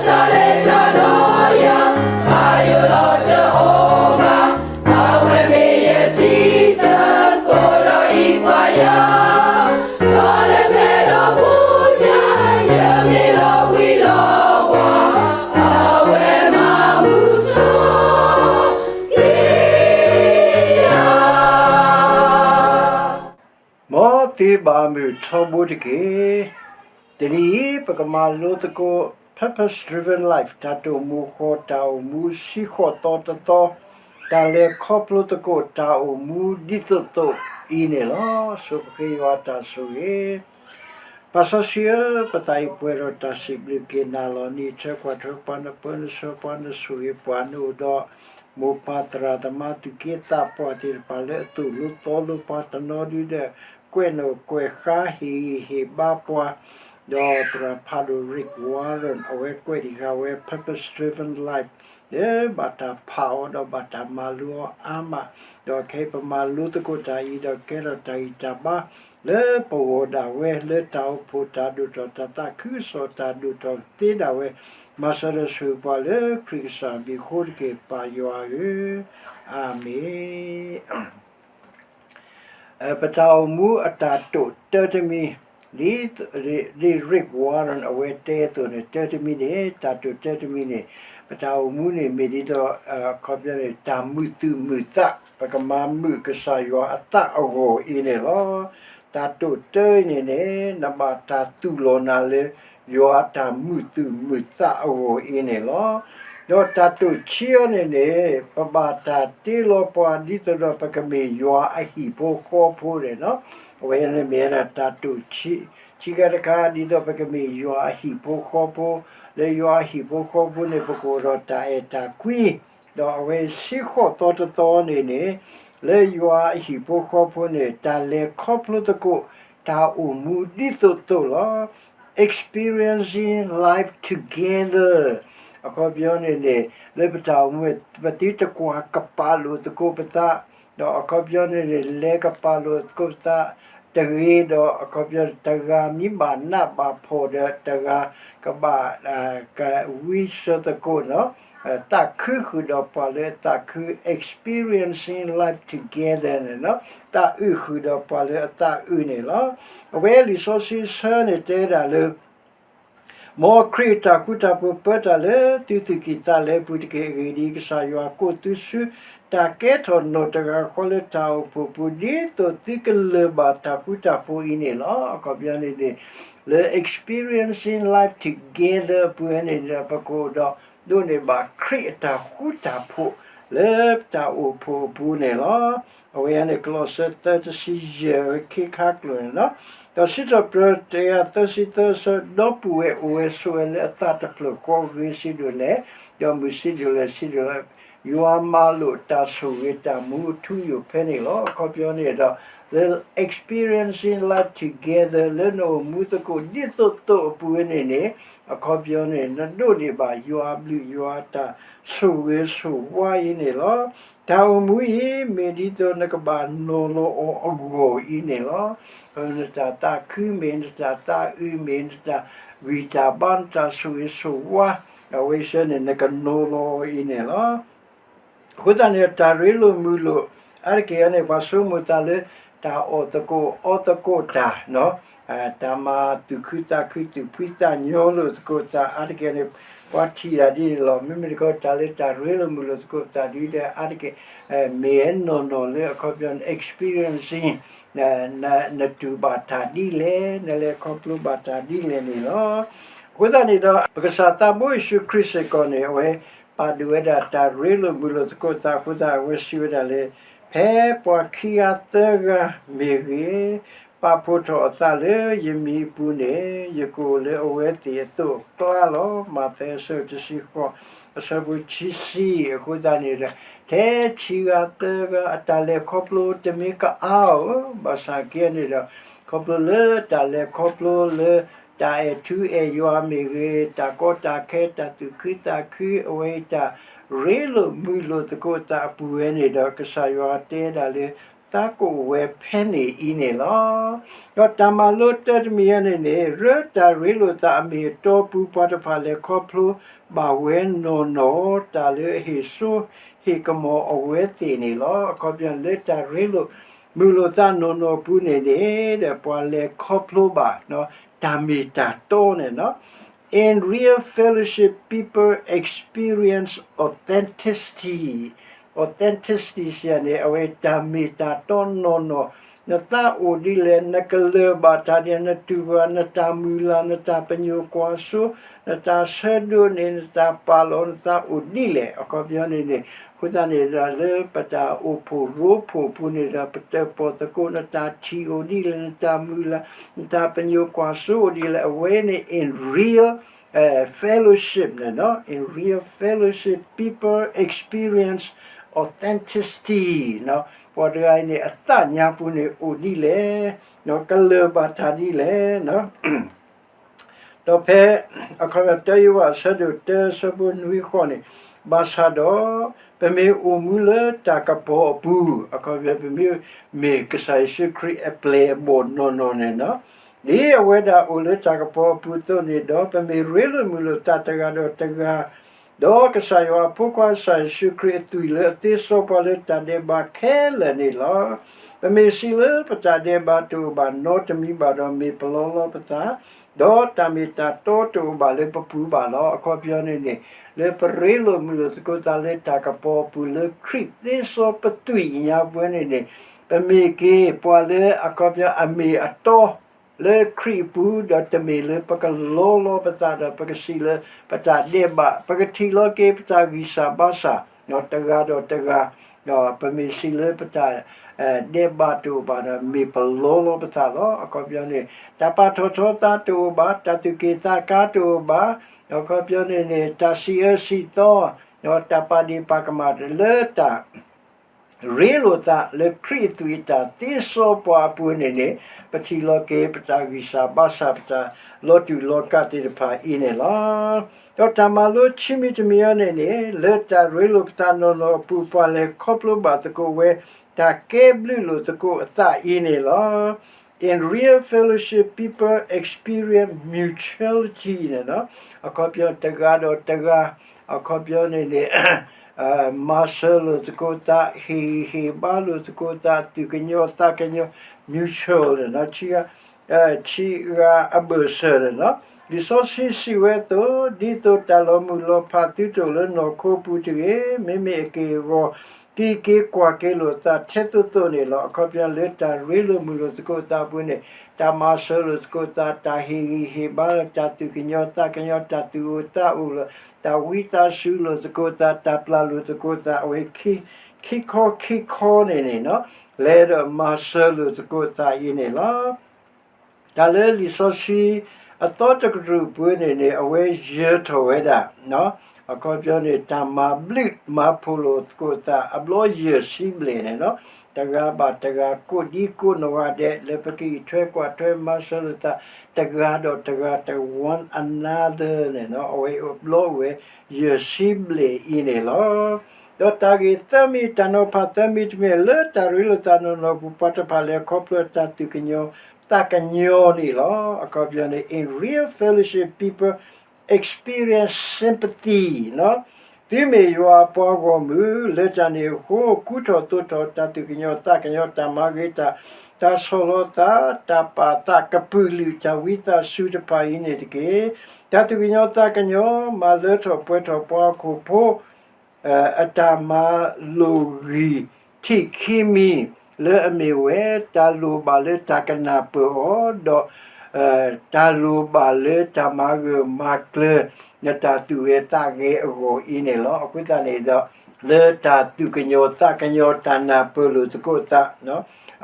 စးလဲၤတၢ်ဒီးယၤ, ဘၣ်ယိၣ်လီၤတအိၣ်ဘၣ်, အဝဲမ့ၢ်ယထံသကိးဒီးအံၤပှၤယၤ, ဒီးလၢကျဲဒီးပူၤညါ, ယမ့ၢ်လီၤဝံၤလီၤဝါ, အဝဲမၤမုာ်ထီၣ် မ်သုဘၣ်မုာ်ထီဘိတက့ၢ်. တနံၤအံၤ ပကမၤလိသကိး Purpose Driven Life တၢ်တိာ်မူဃီ တၢ်အိၣ်မူဆံဃိးသီတသီ, တၢ်လဲၤခီဖျိသကိးတၢ်အိၣ်မူဒ်သိးသိးအံၤန့ၣ်လီၤ. ဆိပဃ့ယွၤတၢ်ဆိၣ်ဂ့ၤ ပၢ်စီဆှံဧၢ, ပသးအံၤပှဲၤဒီးတၢ်စံးဘျုးက့ၤနၤလီၤ. နအံးထွဲကွၢ်ထွဲပှၤ, နပၢနဆှၢပှၤ, နဆိၣ်ဂ့ၤပှၤ, နအိၣ်ဒီး မိၢ်ပၢ်သရၣ်သမါသူၣ်က့သးပှၢ်သ့ၣ်တဖၣ်လၢအသိၣ်လိသီလိပှၤတနီၤဒုဒီး ကွဲးနီၣ်ကွဲးဃါဟ့ၣ်ဂံၢ်ဟ့ၣ်ဘါပှၤ, ဒီးသရၣ်ဖးဒိၣ် Rick Warren အဝဲကွဲးတံာ်ဃာ်ဝဲ Purpose Driven Life လၢဘၣ်တၢ်ဖးအီၤဒီးဘၣ်တၢ်မၤလိအီၤအါမး, ဒီးခဲအံၤပမၤလိသကိးတၢ်အံၤဒီးကဲထီၣ်တၢ်ဂံၢ်တၢ်ဘါ လၢပဂီၢ်ဒၣ်ဝဲ လၢတၢ်အိၣ်ဖှိၣ်တၢ်ဒိၣ်ထီၣ် တၢ်သးခုကစီၣ်တၢ်ဒိၣ်ထီၣ်သ့ဒၣ်ဝဲ, မၤစၢၤဒီးဆိၣ်ဂ့ၤပှၤလၢခရံာ်ကစၢ်မံၤအဃိတက့ၢ် ပၢ်ယွၤဧၢ, အၤမ့ၣ်. ပတၢ်အိၣ်မူအတၢ်တိာ်တၢတမံၤ, ဒ် Rick Warren အဝဲတဲအသိးန့ၣ် တၢတမံၤန့ၣ် တၢ်တိာ်တၢတမံၤန့ၣ် ပတၢ်အိၣ်မူန့ၣ်မ့ၢ်ဒ်သိး အခီပညီန့ၣ် တၢ်မုာ်သူၣ်မုာ်သး ပကမၤမုာ်ကစၢ်ယွၤအသးအဂီၢ်အံၤန့ၣ်လီၤ. တၢ်တိာ်တၢအံၤန့ၣ်န့ၣ် နဘၣ်တၢ်သူၣ်လီၤနၤလၢ ယွၤအတၢ်မုာ်သူၣ်မုာ်သးအဂီၢ်အံၤန့ၣ်လီၤ. ဒီးတၢ်တိာ်ခံအံၤန့ၣ်န့ၣ် ပဘၣ်တၢ်တ့လီၤပှၤဒ်သိးဒီးပကမ့ၢ်ယွၤအဟံၣ်ဖိဃီဖိန့ၣ်လီၤ. အဝဲန့ၣ်မ့ၢ်ဝဲဒၣ်တၢ်တိာ်ခံခါတခါ ဒ်သိးပကမ့ၢ်ယွၤအဟံၣ်ဖိဃီဖိ, လၢယွၤအဟံၣ်ဖိဃီဖိန့ၣ် ပကအိၣ်ဒီးတၢ်အဲၣ်တၢ်ကွံ, ဒီးအဝဲဆံဃိးသီတသီန့ၣ်န့ၣ် လၢယွၤအဟံၣ်ဖိဃီဖိန့ၣ် တၢ်လဲၤခီဖျိသကိး တၢ်အိၣ်မူဒ်သိးသိးလီၤ. Experiencing life together အခီပညီန့ၣ်န့ၣ် လၢပတၢ်အိၣ်မူ ပသုတကွၢ်ကပာ်လိာ်သကိးပသး, ဒီးအခီပညီန့ၣ်န့ၣ် လဲၤကပာ်လိာ်သကိးပသးတဂ့ၤ, ဒီးအခီပညီတဂၤမ့ၢ်ဘၣ်နးဘၣ်ဖှီၣ်ဒီးတဂၤကဘၣ် ကဝံစၢၤသကိး သးခုဃုာ်ဒီးပှၤလၢအသးခု experiencing life together န့ၣ်လီၤ. သးအုးဃုာ်ဒီးပှၤလၢအသးအုးန့ၣ်လီၤ. အဝဲလံာ်စီဆှံဆၢန့ၣ်တဲဒၣ်လၢ မ်ခရံာ်အတၢ်ဃူတၢ်ဖိးပၢတၢ်လၢသုသူၣ်ကံၢ်သးလဲပူၤတက့ၢ်. အဂ့ၢ်ဒ်အံၤ, ကစၢ်ယွၤကိးသုဆူ တၢ်ကဲထီၣ်နီၢ်တဂၤဃီလၢတၢ်အိၣ်ဖှိၣ်ပူၤ ဒ်သိးသုကလၢၤဘၣ်တၢ်ဃူတၢ်ဖိးအံၤန့ၣ်လီၤ. အခီပညီန့ၣ်န့ၣ် လၢ experiencing life together အပူၤန့ၣ်ဒီး ပကအိၣ်ဒီးဒိးန့ၢ်ဘၣ်ခရံာ်အတၢ်ဃူတၢ်ဖိး လၢပတၢ်အိၣ်ဖှိၣ်အပူၤန့ၣ်လီၤ. အဝဲန့ၣ် ကလီးစဲ သၢ တဆံယဲၢ် ဝဲခ့ခါကျိာ်န့ၣ်လီၤ. ဒီးစံးထီၣ်ပတြၢၤ တကယၤသၢဆံသၢ ဆၢ ဒီပုၢ်ဝဲၢ်အိၣ်ဝဲဆိးဝဲလၢအသးတဖျၢၣ်ဃီ ဂ့ၤစံးဒိၣ်လဲၣ်, ဒီးမုာ်စံးဒိၣ်လဲၣ် စံးဒိၣ်လဲၣ်, ယွၤမၤလိာ်တၢ်ဆိၣ်ဂ့ၤတၢ်မူအထူအယိာ်ဖဲန့ၣ်လီၤ. အခီပညီန့ၣ်ဒီး လၢ experiencing life together လၢနအိၣ်မူသကိးဒ်သိးသိးအပူၤဝဲန့ၣ်န့ၣ် အခီပညီန့ၣ် နဒိးန့ၢ်ဘၣ်ယွၤအဘျုးယွၤအတၢ်ဆိၣ်ဂ့ၤဆိၣ်ဝါအံၤန့ၣ်လီၤ. တၢ်အိၣ်မူအံၤ မ့ၢ်ဒ်သိးနကဘၣ်နီၤလီၤအီၤအဂီၢ်အံၤန့ၣ်လီၤ. နတၢ်သးခုမ့ၢ်, နတၢ်သးအုးမ့ၢ်, နတၢ်ဂံၢ်တၢ်ဘါ, နတၢ်ဆိၣ်ဂ့ၤဆိၣ်ဝါ, အဝဲဆၢန့ၣ် နကနီၤလီၤအီၤအံၤန့ၣ်လီၤ. အဃိသတးန့ၣ် တၢ်ရ့လိာ်မုာ်လိာ် အါတက့ၢ်န့ၣ် ပှၤဆိကမိၣ်သးလၢ တၢ်အီၣ်သကိးအီသကိးတၢ်, တၢ်မၤသူၣ်ခုသးခု သူၣ်ဖှံသးညီလိာ်သကိးသး အါတက့ၢ်န့ၣ် ပှၤထံၣ်တၢ်ဒ်န့ၣ်လီၤ. မ့မ့ၢ်တခီ တၢ်လၢတၢ်ရ့လိာ်မုာ်လိာ်သကိးသးဒ်ဒီး အါတက့ၢ် မ့ၢ်နီၢ်နီၢ်လၢအခီပညီန့ၣ် experiencing နတူၢ်ဘၣ်တၢ်ဒ်လဲၣ်, နလဲၤခီဖျိဘၣ်တၢ်ဒ်လဲၣ်န့ၣ်လီၤ. အဃိသတးန့ၣ်ဒီး ပကစၢ်သးဘိယ့ၣ်ၡူးခရံာ်စ့ၢ်ကီးန့ၣ် အဝဲပာ်ဒိၣ်ဝဲဒၣ်တၢ်ရ့လိာ်မုာ်လိာ်သကိးသးအဃိသတး အဝဲစံးဝဲဒၣ်လၢ ဖဲပှၤခံဂၤသၢဂၤမ့ၢ်ဂ့ၤ, ပာ်ဖှိၣ်ထီၣ်အသးလၢယမံၤအပူၤန့ၣ် ယကအိၣ်လၢအဝဲသ့ၣ်အသိးအကျါလီၤ. မးသဲအဆၢတဆံဃိး အဆၢဖိခံဆံ အဃိသတးန့ၣ်ဒီး ထဲခံဂၤသၢဂၤအတၢ်လဲၤခီဖျိတမ့ၢ်ကအါဧိၤ, ဘၣ်ဆၣ်က့န့ၣ်ဒီး ခီဖျိလၢတၢ်လဲၤခီဖျိလၢ တၢ်အဲၣ်ထူအဲၣ်ယွၤမ့ၢ်ဂ့ၤ, တၢ်ကီတၢ်ခဲ တၢ်သူၣ်ခုသးခု အဝဲအံၤတၢ်ရ့လိာ်မုာ်လိာ်သကိးသးအပူၤဝဲန့ၣ်ဒီး ကစၢ်ယွၤတဲဒၣ်လၢ သးကအိၣ်ဝဲဖဲန့ၣ်အံၤန့ၣ်လီၤ. ဒီးတၢ်မၤလိတၢ်တမံၤအံၤန့ၣ်န့ၣ် လၢတၢ်ရ့လိာ်သးအမ့ၢ်အတီပူၤပှၤတဖၣ်လဲၤခီဖျိဘၣ်ဝဲနီၢ်နီၢ် တၢ်လၢအဟ့ၣ်စိဟ့ၣ်ကမီၤအဝဲသ့ၣ်န့ၣ်လီၤ. အခီပညီလၢတၢ်ရ့လိာ်မုာ်လိာ်သးနီၢ်နီၢ်ပူၤန့ၣ်န့ၣ် ဒီးပှၤလဲၤခီဖျိဘၣ် တၢ်မ့ၢ်တၢ်တီန့ၣ်လီၤ. In real fellowship, people experience authenticity. Authenticity စံးယၤန့ၣ် အဝဲတၢ်မ့ၢ်တၢ်တီနီၢ်နီၢ်, နသးအိၣ်ဒ်လဲၣ်, နကလၢၢ်ဘၣ်တၢ်ဒ်လဲၣ်, နတူၢ်ဘၣ် နတၢ်မုၢ်လၢ်, နတၢ်ပညိၣ်ကွၢ်စိ, နတၢ်ဆၢဒိးန့ၢ်, နတၢ်ပာ်လီၤ, နသးအိၣ်ဒ်လဲၣ်. အခီပညီန့ၣ်န့ၣ် အဃိသတးန့ၣ်ဒီး လၢပတၢ်အိၣ်ဖှိၣ်ရိဖှိၣ်ပူၤန့ၣ်ဒီး ပတၢၣ်ပီၣ်သကိး နတၢ်ထံၣ်အိၣ်ဒ်လဲၣ်, နတၢ်မုၢ်လၢ်, နတၢ်ပညိၣ်ကွၢ်စိအိၣ်ဒ်လဲၣ်, အဝဲန့ၣ် in real fellowship န့ၣ်လီၤ. In real fellowship, people experience authenticity. ပှၤတဂၤအံၤန့ၣ် အသးညါပူၤန့ၣ်အိၣ်ဒ်လဲၣ်, ကလၢၢ်ဘၣ်တၢ်ဒ်လဲၣ်. ဒီးဖဲ အခီပညီ တၢယိၤဟၣ်အဆၢဒိၣ်တၢ အဆၢဖိနွံဃိးန့ၣ်, ဘၣ်ဆၣ်ဒီး ပမ့ၢ်အိၣ်မူလၢတၢ်ကပီၤအပူၤ, အခီပညီ ပမ့ၢ်မ့ၢ်ကစၢ်ယ့ၣ်ၡူးခရံာ်အပျဲၢ်အဘီၣ်နီၢ်နီၢ်န့ၣ်လီၤ. ဒ်အဝဲဒၣ်အိၣ်လၢတၢ်ကပီၤအပူၤအသိးန့ၣ်ဒီး ပမ့ၢ်ရ့လိာ်မုာ်လိာ်သးတဂၤဒီးတဂၤ ဒီးကစၢ်ယွၤအဖိခွါကစၢ်ယ့ၣ်ၡူးခရံာ်အသွံၣ် လၢအသ့စီပှၤလၢတၢ်ဒဲးဘးခဲလၢာ်န့ၣ်လီၤ. ပမ့ၢ်စံးလၢပတၢ်ဒဲးဘးတအိၣ်ဘၣ်နီတမံၤဘၣ်ဒီး မ့ၢ်ပလီလီပသး, ဒီးတၢ်မ့ၢ်တၢ်တီတအိၣ်ဘၣ်လၢပပူၤဘၣ်လီၤ. အခီပညီန့ၣ်န့ၣ် လၢပရ့လိာ်မုာ်လိာ်သကိးသးလၢတၢ်ကပီၤအပူၤ လၢခရံာ်သ့စီပသွံၣ်ညါပဝဲန့ၣ်န့ၣ်, ပမ့ၢ်က့ၤပှၤလၢအခီပညီအမ့ၢ်အတီ လၢခရံာ်အပူၤ ဒီးတမ့ၢ်လၢပကလီလီပသးဒီး ပကစံးလၢပတၢ်ဒဲးဘး, ပကထံၣ်လီၤက့ၤပတၢ်ဂံၢ်စၢ်ဘါစၢ် တဂၤဒီးတဂၤ, ဒီးပမ့ၢ်စံးလၢပတၢ် ဒဲးဘးတအိၣ်ဘၣ်ဒီး မ့ၢ်ပလီလီပသးလီၤ. အခီပညီန့ၣ် တၢ်ပာ်ထီၣ်ထီသးတအိၣ်ဘၣ်, တၢ်သူၣ်က့ၣ်သးကါတအိၣ်ဘၣ်, အခီပညီန့ၣ်န့ၣ် တၢ်စံးအၢစံးသီ, ဒီးတၢ်ပာ်ဒ့ၣ်ပာ်ကမၣ်လၢတၢ် ရ့လိာ်သးလၢခရံာ်အသွံၣ်အတၢ်သ့စီပှၤအပူၤန့ၣ်န့ၣ်, ပထံၣ်လီၤက့ၤပတၢ်ဂံၢ်စၢ်ဘါစၢ် ပတၢ်လီၤတူာ်လီၤကာ်သ့ၣ်တဖၣ်အံၤန့ၣ်လီၤ. ဒီးတၢ်မၤလိခံမံၤတမံၤအံၤန့ၣ်န့ၣ် လၢတၢ်ရ့လိာ်ပသးနီၢ်နီၢ်အပူၤ ပှၤလဲၤခီဖျိဘၣ်သကိးဝဲ တၢ်ကဲဘျုးလိာ်သကိးအသးအံၤန့ၣ်လီၤ. In real fellowship, people experience mutuality န့ၣ်လီၤ. အခီပညီတဂၤဒီးတဂၤ, အခီပညီန့ၣ်န့ၣ် မၤစၢၤလိာ်သကိးသး, ဟ့ၣ်ဂံၢ်ဟ့ၣ်ဘါလိာ်သကိးသး, သူၣ်ကညီၤသးကညီၤ mutual န့ၣ်လီၤ. ဆံးဂၤအဘၢၣ်စၢၤန့ၣ်လီၤ. လံာ်စီဆှံစံးဝဲအသိး, ဒ်သိးတၢ်လီၤမုၢ်လီၤဖးသုတအိၣ်လၢနီၢ်ခိပူၤတဂ့ၤ, မ့မ့ၢ်အက့ၢ်အဂီၤ က့ၤက့ၤကွၢ်က့ၤလိာ်သးထဲသိးသိးန့ၣ်လီၤ. အခီပညီလၢတၢ်ရ့လိာ်မုာ်လိာ်သကိးသးအပူၤန့ၣ် တၢ်မၤစၢၤလိာ်သကိးသး, တၢ်ဟ့ၣ်ဂံၢ်ဟ့ၣ်ဘါလိာ်, တၢ်သူၣ်ကညီၤသးကညီၤ, တၢ်သူၣ်အိၣ်သးအိၣ်လိာ်, တၢ်ဝံသးစူၤလိာ်သကိးသး, တၢ်ပျၢ်လိာ်သကိးသး, အဝဲခံခီခံခီန့ၣ်န့ၣ်လီၤ. လဲၤဒီးမၤစၢၤလိာ်သကိးသးအံၤန့ၣ်လီၤ. တၢ်လၢလံာ်စီဆှံအသီတကတြူၢ်အပူၤန့ၣ်န့ၣ် အဝဲယၢၤထီၣ်ဝဲဒၣ်, အခီပညီန့ၣ် တၢ်မၤဘျုးမၤဖှိၣ်လိာ်သကိးသး အဘျီယဲၢ်ဆံဘျဲၣ်န့ၣ်လီၤ. တဂၤဘၣ်တဂၤ ကိးဒံကိးနီၢ်ဂၤဒဲး လၢပကအံးထွဲကွၢ်ထွဲမၤစၢၤလိာ်သး တဂၤဒီးတဂၤ တ one another န့ၣ်လီၤ. အဝဲအိၣ်ဘျီဝဲယဲၢ်ဆံဘျဲၣ်အံၤန့ၣ်လီၤ. ဒီးတၢ်ဂ့ၢ်သၢမံၤ တၢ်နီၤဖးသၢမံၤတမံၤ လၢတၢ်ရ့လိာ်သးနီၢ်နီၢ်အပူၤ ပှၤတဖၣ်လဲၤခီဖျိတၢ်သူၣ်ကညီၤသးကညီၤန့ၣ်လီၤ. အခီပညီန့ၣ် in real fellowship, people experience sympathy န့ၣ်လီၤ. သုမ့ၢ်ယွၤအပှၤဂီၢ်မုၢ်, လၢတၢ်န့ၣ်အဃိ ကူထီၣ်သိးထီၣ်တၢ်သူၣ်ကညီၤသးကညီၤ, တၢ်မၤဂ့ၤတၢ်, တၢ်ဆီၣ်လီၤသး, တၢ်ပာ်သးကပုာ်လုး, တၢ်ဝံသးစူၤတဖၣ်အံၤန့ၣ်တက့ၢ်. တၢ်သူၣ်ကညီၤသးကညီၤ မၤလၢထီၣ်ပှဲၤထီၣ်ပှၤဟီၣ်ခိၣ်ဖိ အတၢ်မၤလိာ်ဂံၢ်ထံးခံမံၤ လၢအမ့ၢ်ဝဲ တၢ်လိၣ်ဘၣ်လၢတၢ်ကနၢ်ပၢၢ်အီၤ, ဒီး တၢ်လိၣ်ဘၣ်လၢတၢ်မၤဂၢၢ်မၤကျၢၤ နတၢ်သူၣ်ဂဲၤသးဂဲၤအဂီၢ်အံၤန့ၣ်လီၤ. အဃိသတးန့ၣ်ဒီး လၢတၢ်သူၣ်ကညီၤသးကညီၤ တၢ်နၢ်ပၢၢ်လိာ်သကိးသး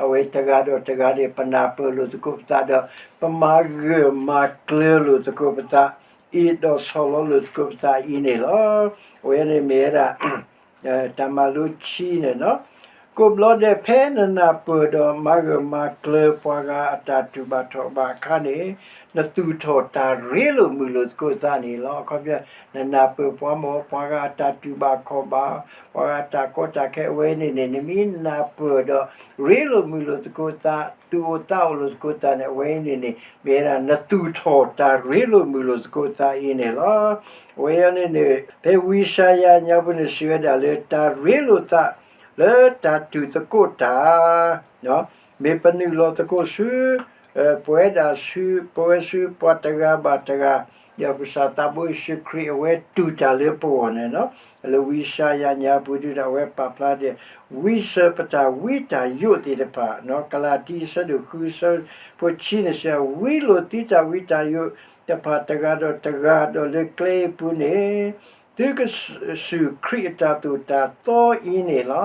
အဝဲတဂၤဒီးတဂၤန့ၣ် ပနၢ်ပၢၢ်လိာ်သကိးပသးဒီး ပမၤဂၢၢ်မၤကျၢၤလိာ်သကိးပသး အံၤဒီးဆီၣ်လီၤလိာ်သကိးပသးအံၤန့ၣ်လီၤ. အဝဲန့ၣ်မ့ၢ်ဝဲဒၣ် တၢ်မၤလိခံန့ၣ်လီၤ. ကိးဘျီဒဲး ဖဲနနၢ်ပၢၢ်ဒီးမၤဂၢၢ်မၤကျၢၤပှၤဂၤအတၢ်တူၢ်ဘၣ်ထီၣ်ဘၣ်အခါန့ၣ်, နသူၣ်ထီၣ်တၢ်ရ့လိာ်မုာ်လိာ်သကိးသးန့ၣ်လီၤ. အခီပညီ, နနၢ်ပၢၢ်ပှၤမ့ၢ်ပှၤဂၤအတၢ်တူၢ်ဘၣ်ခီၣ်ဘၣ်, ပှၤဂၤအတၢ်ကီတၢ်ခဲအဝဲန့ၣ်န့ၣ် နမ့ၢ်နၢ်ပၢၢ်ဒီး ရ့လိာ်မုာ်လိာ်သကိးသး, သူၣ်အိၣ်သးအိၣ်လိာ်သကိးသးန့ၣ် အဝဲန့ၣ်န့ၣ် မ့ၢ်ဝဲဒၣ်နသူၣ်ထီၣ်တၢ်ရ့လိာ်မုာ်လိာ်သကိးသးအံၤန့ၣ်လီၤ. အဝဲအံၤန့ၣ်န့ၣ် ဖဲဝံယၡါယၤညါပူၤန့ၣ် စံးဝဲဒၣ်လၢ တၢ်ရ့လိာ်သး လၢတၢ်တူၢ်သကိးတၢ် မ့ၢ်ပနုာ်လီၤသကိးဆူ ပဝဲဒၣ်ဆူ ပဝဲဆူပှၤတဂၤဘၣ်တဂၤ, ဒီးကစၢ်သးဘိယ့ၣ်ၡူးခရံာ်အဝဲတူၢ်တၢ်လၢပဂီၢ်န့ၣ်လီၤ. လၢဝံယၡါယၤညါပူၤဒုဒီး အဝဲပာ်ဖျါဒီး ဝံစၢၤပတၢ်ဝံတၢ်ယိးသ့ၣ်တဖၣ်, ကလၤတံ အဆၢဒိၣ်ဃု အဆၢဖိခံန့ၣ်စံး, ဝံလိာ်သုတၢ်ဝံတၢ်ယိးတဖၣ်တဂၤဒီးတဂၤ, ဒီးလၢကျဲအံၤအပူၤန့ၣ် သုကစူၢ်ခရံာ်အတၢ်သိၣ်တၢ်သီအံၤန့ၣ်လီၤ.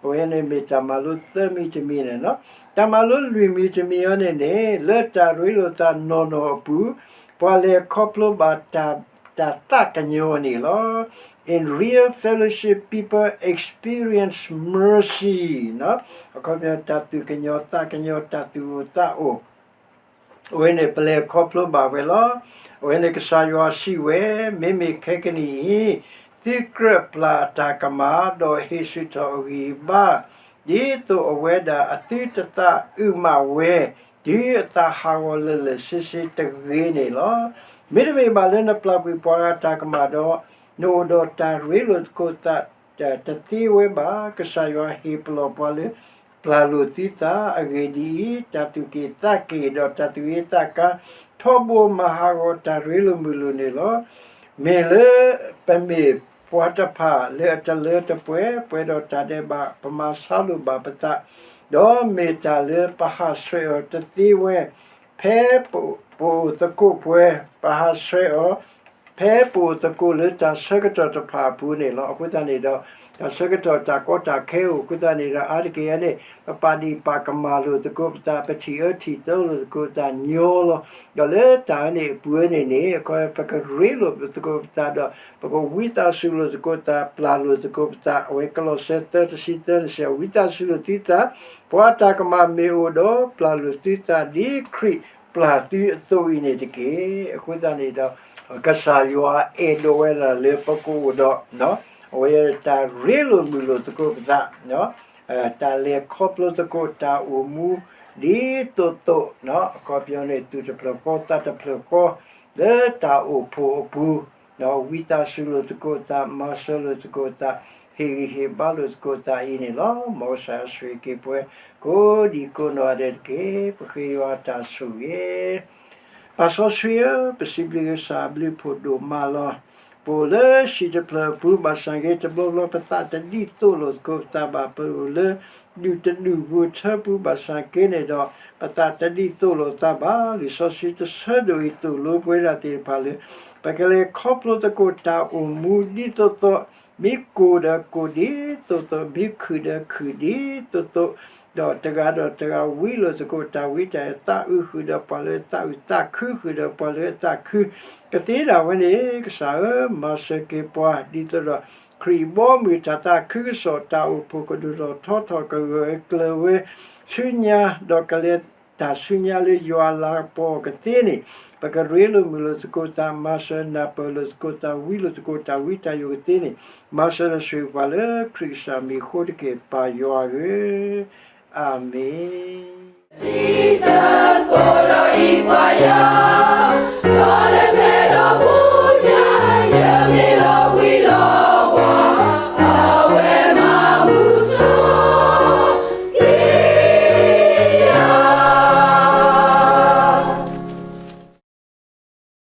အဝဲန့ၣ်မ့ၢ်တၢ်မၤလိသၢမံၤတမံၤန့ၣ်လီၤ. တၢ်မၤလိလွံၢ်မံၤတမံၤအံၤန့ၣ်န့ၣ် လၢတၢ်ရ့လိာ်သးနီၢ်နီၢ်အပူၤ, ပှၤလဲၤခီဖျိဘၣ်တၢ် တၢ်သးကညီၤန့ၣ်လီၤ. In real fellowship, people experience mercy. အခီပညီ တၢ်သူၣ်ကညီၤသးကညီၤ တၢ်သူၣ်အိၣ်သးအိၣ် အဝဲန့ၣ် ပလဲၤခီဖျိဘၣ်ဝဲလီၤ. အဝဲန့ၣ်ကစၢ်ယွၤစံးဝဲ, မ့မ့ၢ်ခဲကနံၣ်အံၤ, သုကြၢးပျၢ်အတၢ်ကမၣ်, ဒီးဟ့ၣ်ဆူၣ်ထီၣ်အဂံၢ်အဘါ, ဒ်သိးအဝဲဒၣ်အသုတသးအုးမးဝဲ, တုၤအသးဟးဂီၤလၢာ်လၢာ်ဆ့ဆ့တဂ့ၤန့ၣ်လီၤ. မ့တမ့ၢ်ဘၣ်လၢနပျၢ်ကွံာ်ပှၤဂၤတၢ်ကမၣ်ဒီး, နအိၣ်ဒီးတၢ်ရ့လိာ်သကိးသး တသ့ဝဲဘၣ်. ကစၢ်ယွၤဟ့ၣ်ပလီၢ်ပှၤလၢ ပျၢ်လိာ်သုသးအဂ့ၢ်ဒ်အံၤ, တၢ်သူၣ်က့ၣ်သးက့ၣ်ဒီးတၢ်သူၣ်အ့သးကါ ထီဘိမၤဟးဂီၤတၢ်ရ့လိာ်မုာ်လိာ်န့ၣ်လီၤ. မ့ၢ်လၢပမ့ၢ်ပှၤတဖၣ်လၢအတလၢတပှဲၤ, ပှဲၤဒီးတၢ်ဒဲးဘး, ပမၤဆါလိာ်ဘၣ်ပသး, ဒီးမ့ၢ်တၢ်လၢပဟးဆှဲးအီၤတသ့ဝဲ, ဖဲပအိၣ်သကိးပှဲၤ, ပဟးဆှဲးအီၤ ဖဲပအိၣ်သကိးလၢတၢ်ဆၢကတီၢ်တဖၣ်အပူၤန့ၣ်လီၤ. အဃိသတးန့ၣ်ဒီး တၢ်ဆၢကတီၢ်တၢ်ကီတၢ်ခဲအိၣ်အဃိသတးန့ၣ်ဒီး အါတက့ၢ်အံၤန့ၣ် ပပာ်ဒံးပာ်ကမၣ်လိာ်သကိးပသး, ပထံၣ်အၢထံၣ်သၢလိာ်သကိးပသးညီလီၤ. ဒီးလၢတၢ်ဝဲန့ၣ်အပူၤန့ၣ်န့ၣ် အခီပညီ ပကရ့လိာ်သကိးပသးဒီး ပကဝံသးစူၤလိာ်သကိးပသး, ပျၢ်လိာ်သကိးပသး, အဝဲ Colossians သၢတဆံသၢန့ၣ်စံး, ဝံသးစူၤလိာ်သုသး, ပှၤတၢ်ကမၣ်မ့ၢ်အိၣ်ဒီး ပျၢ်လိာ်သုသး ဒ်ခရံာ်ပျၢ်သုအသိးအံၤန့ၣ်တက့ၢ်. အဃိသတးန့ၣ်ဒီး ကစၢ်ယွၤအဲၣ်ဒိးဝဲဒၣ်လၢပကအိၣ်ဒီး အဝဲတၢ်ရ့လိာ်မုာ်လိာ်သကိးပသး, တၢ်လဲၤခီဖျိသကိးတၢ်အိၣ်မူ ဒ်သိးသိး, အခီပညီန့ၣ် သူၣ်တဖျၢၣ်ဃီသးတဖျၢၣ်ဃီ လၢတၢ်အိၣ်ဖှိၣ်အပူၤ, ဝံသးစူၤလိာ်သကိးသး, မၤစၢၤလိာ်သကိးသး, ဟ့ၣ်ဂံၢ်ဟ့ၣ်ဘါလိာ်သကိးသးအံၤန့ၣ်လီၤ. မ်ကစၢ်ယွၤဆိၣ်ဂ့ၤက့ၤပှၤ ကိးဒံကိးနီၢ်ဂၤဒဲးတက့ၢ်. ပဃ့ယွၤအတၢ်ဆိၣ်ဂ့ၤ ပၢ်စီဆှံဧၢ, ပစံးဘျုးက့ၤကစၢ်အဘျုးအဖှိၣ်ဒိၣ်မးလီၤ. ပအိၣ်လၢဟံၣ်တဖျၢၣ်အပူၤဘၣ်ဆၣ်က့ တဘျီဘျီပသးတဒ်သိးလိာ်သကိးပသးဘၣ်, ပအိၣ်လၢ ဒူၣ်တဒူၣ်ပူၤထၢပူၤဘၣ်ဆၣ်က့န့ၣ်ဒီး ပသးတဒ်သိးလိာ်သးဘၣ်. လံာ်စီဆှံတဆၢဒိၣ်အံၤသိၣ်လိပဝဲဒၣ်သ့ၣ်တဖၣ်လၢ ပကလဲၤခီဖျိသကိးတၢ်အိၣ်မူဒ်သိးသိး, မ့ၢ်ကိၣ်ဒီးကိၣ်ဒ်သိးသိး, မ့ၢ်ခုၣ်ဒီးခုၣ်ဒ်သိးသိး, ဒီးတဂၤဒီးတဂၤဝံလိာ်သကိးတၢ်ဝံတၢ်ယိး, သးအုးဃုာ်ဒီးပှၤလၢအသးအုး, သးခုဃုာ်ဒီးပှၤလၢအသးခု, ကသ့ဒၣ်ဝဲန့ၣ် ကစၢ်ဧၢ, မၤစၢၤက့ၤပှၤ ဒ်သိးဒီး ခရံာ်အဘီအမုၢ်တၢ်သးခုကစီၣ် တၢ်အိၣ်ဖှိၣ်ကဒိၣ်ထီၣ်ထီထီၣ် ကဂၢၢ်ဝဲကျၢၤဝဲဆူညါ, ဒီးကလဲၤတၢ်ဆူညါလၢယွၤလၤကပီၤကသ့န့ၣ်, ပကရ့လိာ်မုာ်လိာ်သကိးသး, မၤစၢၤနၢ်ပၢၢ်လိာ်သကိးသး, ဝံလိာ်သကိးတၢ်ဝံတၢ်ယိးကသ့န့ၣ်, မၤစၢၤဒီးဆိၣ်ဂ့ၤပှၤလၢခရံာ်ကစၢ်မံၤအဃိတက့ၢ်, ပၢ်ယွၤဧၢ, အၤမ့ၣ်.